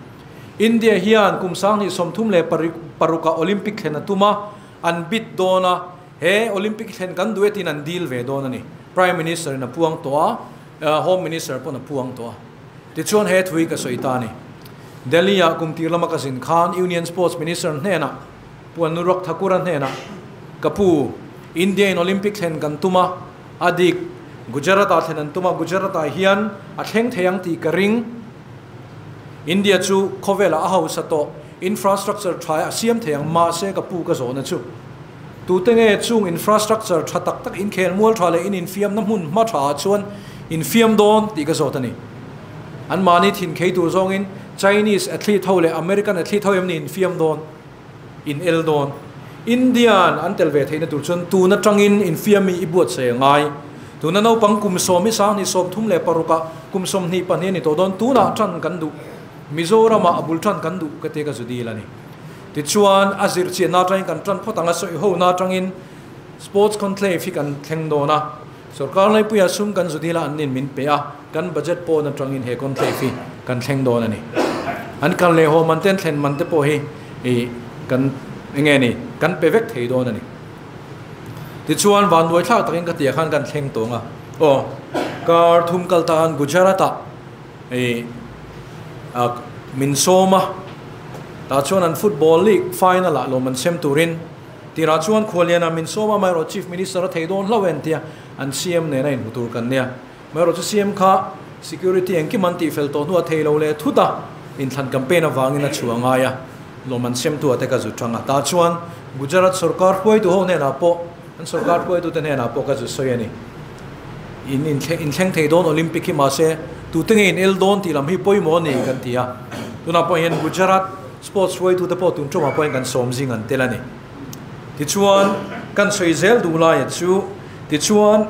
India hian kum 2036 ah Olympic thlen a tum a, an bid dawn a, he Olympic thlen kan duh e tiin an deal ve dawn a ni. Prime Minister in a puang tawh a, Home Minister pawn a puang tawh a. Tichuan he thu hi ka sawi ta a ni. Delhi ah kum tir lama ka zin khan Union Sports Minister hnenah, Pu Anurag Thakur-a hnenah, Ka pu, India in Olympic thlen kan tum a, a dik, Gujarat ah thlen an tum a, Gujarat ah hian a thleng thei ang tih ka ring. India chu khawvelah a hausa tawh, infrastructure tha a siam thei ang, mahse ka pu ka zawhna chu tute nge chung infrastructure tha tak tak inkhel mual tha leh in infiamna hmun hma tha ah chuan infiam dawn tih ka zawt a ni. An mahni thin khei tur zawngin Chinese athlete ho leh American athlete ho em ni infiam dawn, in el dawn. Indian an tel ve theihna tur chuan tun atangin infiami i buatsaih a ngai. Tuna naupang kum sawm i sang hnih 36 ah kum 22 a ni tawh dawn. Tunah tan kan duh. Mizoramah a bul tan kan duh ka ti ka zu dil a ni. Tichuan a zirchianna atangin kan tan phawt ang a, sawihona atangin Sports Conclave hi kan thleng dawn a. Sorkar laipuia sum kan zu dil a an nin min pe a, kan budget pawn atangin he conclave hi kan thleng dawn a ni. An kal leh haw man te an thlen man te pawh hi ih kan enge ni kan pe vek thei dawn a ni. Tichuan vanduai thlak takin ka tia khan kan thleng tawng a, aw kar thum kal ta khan Gujarat ah ih min sawm a, tah chuan an football league final ah lawm an sem turin Tirah chuan Khualiana min sawm a, amaherawh Chief Minister a thei dawn hlauh e an tia, an CM nena inhmu tur kan nia. Amaherawh chu CM kha security engkim an tihfel tawh hnuah thei lo leh thut a, inthlan campaign avangin a chhuah ngai a, lawm an semtu ah te ka zu tang a. Tah chuan Gujarat sorkar hruaitu ho hnenah pawh, an sorkar hruaitute hnenah pawh ka zu sawi a ni. In inthleng thei dawn Olympic hi mahse tute nge in el dawn tih lam hi pawimawh a ni kan ti a. Tunah pawh hian Gujarat Sports hruaitute pawh tun ṭawmah pawhin kan sawm zing an tel a ni. Tichuan, kan sawi zel duh laia chu, tichuan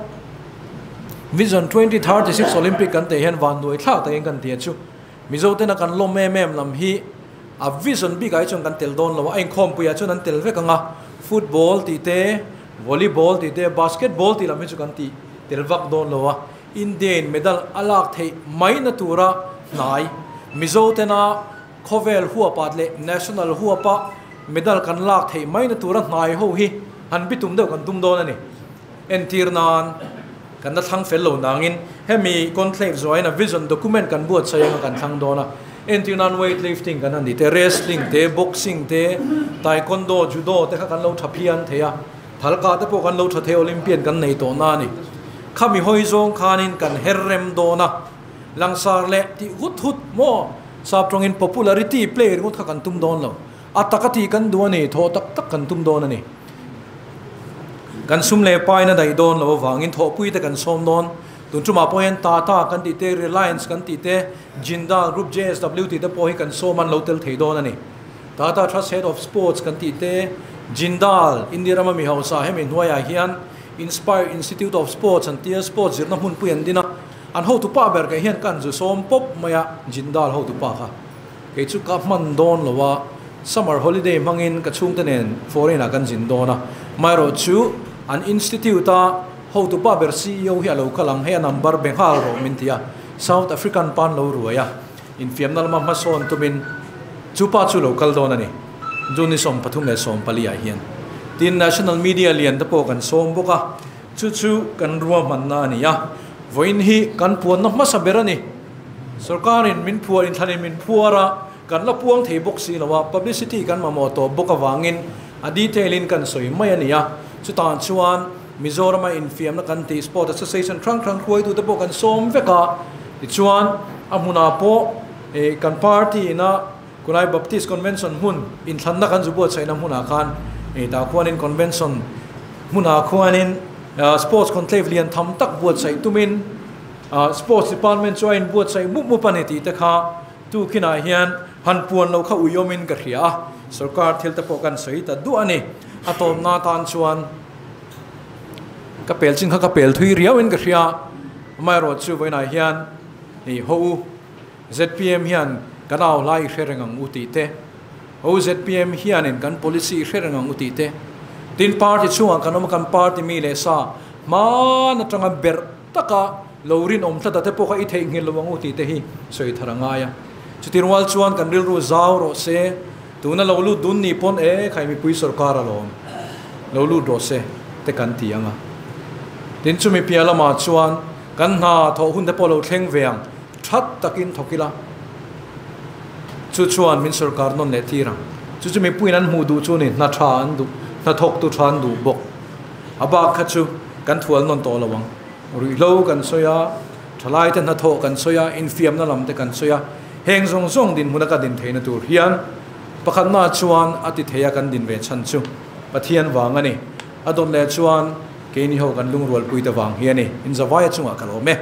Vision 2036 Olympic kan teh hian vanduai thlak takin kan ti a chu. Mizo tena kan lawm em em lam hi a vision bikah hi chuan kan tel dawn lo a, a inkhawmpuiah chuan an tel vek ang a, football tih te, volleyball tih te, basketball tih lam hi chu kan ti tel vak dawn lo a, Indian medal a lak theih mai na tura hnai Mizo tena Khawvel huapa leh National huapa medal kan lak theih mai na tura hnai ho hi han bitum deuh kan tum dawn a ni. Entir nan Kan la thlang fel lo nangin hemi conclave zuain a vision document kan buatsaih anga kan thlang dawn a. Entir nan weight lifting kan han ti te, wrestling te, boxing te, taekwondo, judo te kha kan lo tha phian thei a. Thalka te pawh kan lo tha thei Olympian kan nei tawh na a ni. Khami hawi zawng khanin kan her rem dawn a. Langsar leh tih hut hut maw sap tawngin popularity play ringawt kha kan tum dawn lo. A taka tih kan duh a ni, thawh tak tak kan tum dawn a ni. Kan sum leh paina daih dawn lo avangin thawhpui te kan sawm dawn. Tun tumah pawh hian Tata kan tih te, Reliance kan tih te, Jindal Group JSW tih te pawh hi kan sawm an lo tel thei dawn a ni. Tata Trust Head of Sports kan tih te, Jindal, India rama mi hausa hemi hnuaiah hian Inspire Institute of Sports an tia sports zirna hmunpui an din a, an hotupa ber kei hian ka an zu sawm pawp mai a, Jindal hotupa kha. Kei chu ka hman dawn lo a, summer holiday hmangin ka chhungte nen foreign ah kan zin dawn a, amaherawh chu an institute a hotupa ber ceo hi a lo kal ang, hei a number be nghal rawh min ti a, South African pan lo ruai a, infiamna lama hmasawn tumin chu pa chu lo kal dawn a ni, June ni 34 ah hian. Tin, national media lian te pawh kan sawm bawk a, chu chu kan ruahmanna a ni a, vawiin hi kan puanna hmasa ber a ni. Sorkarin min phuar inthlanin min phuar a, kan la puang thei bawk si lo a, publicity kan mamawh tawh bawk avangin a detail in kan sawi mai a ni a. Chutah chuan Mizorama infiamna kan tih Sport Association hrang hrang hruaitute pawh kan sawm vek a, tichuan a hmunah pawh kan party ina Kulai Baptist Convention hmun inthlanna kan zu buatsaihna hmunah khan tah khuanin Convention hmunah khuanin Sports Conclave lian tham tak buatsaih tumin Sports Department chu a inbuatsaih mup mup a ni tih te kha tukhinah hian han puan lo kha uiawmin ka hria a, sorkar thil te pawh kan sawi ta duah a ni. A tawpna atan chuan ka pel chin kha ka pel thui riauin ka hria, amaherawh chu vawiinah hian i ho u zpm hian kan au hlai i hre reng ang u tih te, ho zpm hianin kan policy i hre reng ang u tih te, tin party chungah kan awm a kan party mi leh sa hmaan atanga berh taka lo rinawm tlat a te pawh kha i theihnghilh lo ang u tih te hi sawi thar a ngai a. Chuti rual chuan kan rilru zau rawh se, tuna lo lut dun ni pawn e khai mipui sorkar alawm lo lut rawh se te kan ti ang a. Tin chumi piah lamah chuan kan hna thawh hun te pawh lo thleng ve ang, that takin thawk ila chu chuan min sorkar nawn leh tir ang. Chu chu mipuiin an hmuh duh chu ni, hna tha an duh, hna thawktu tha an duh bawk. A bak kha chu kan thual nawn tawh lo ang. Ruihhlo kan sawi a, thalaite hnathawh kan sawi a, infiamna lam te kan sawi a, heng zawng zawng dinhmuna ka din theihna tur hian pakhatna chuan a ti thei a kan din ve chhan chu Pathian vang a ni. A dawt leh chuan keini ho kan lungrualpuite vang hi a ni. Inzavaia chungah ka lawm e.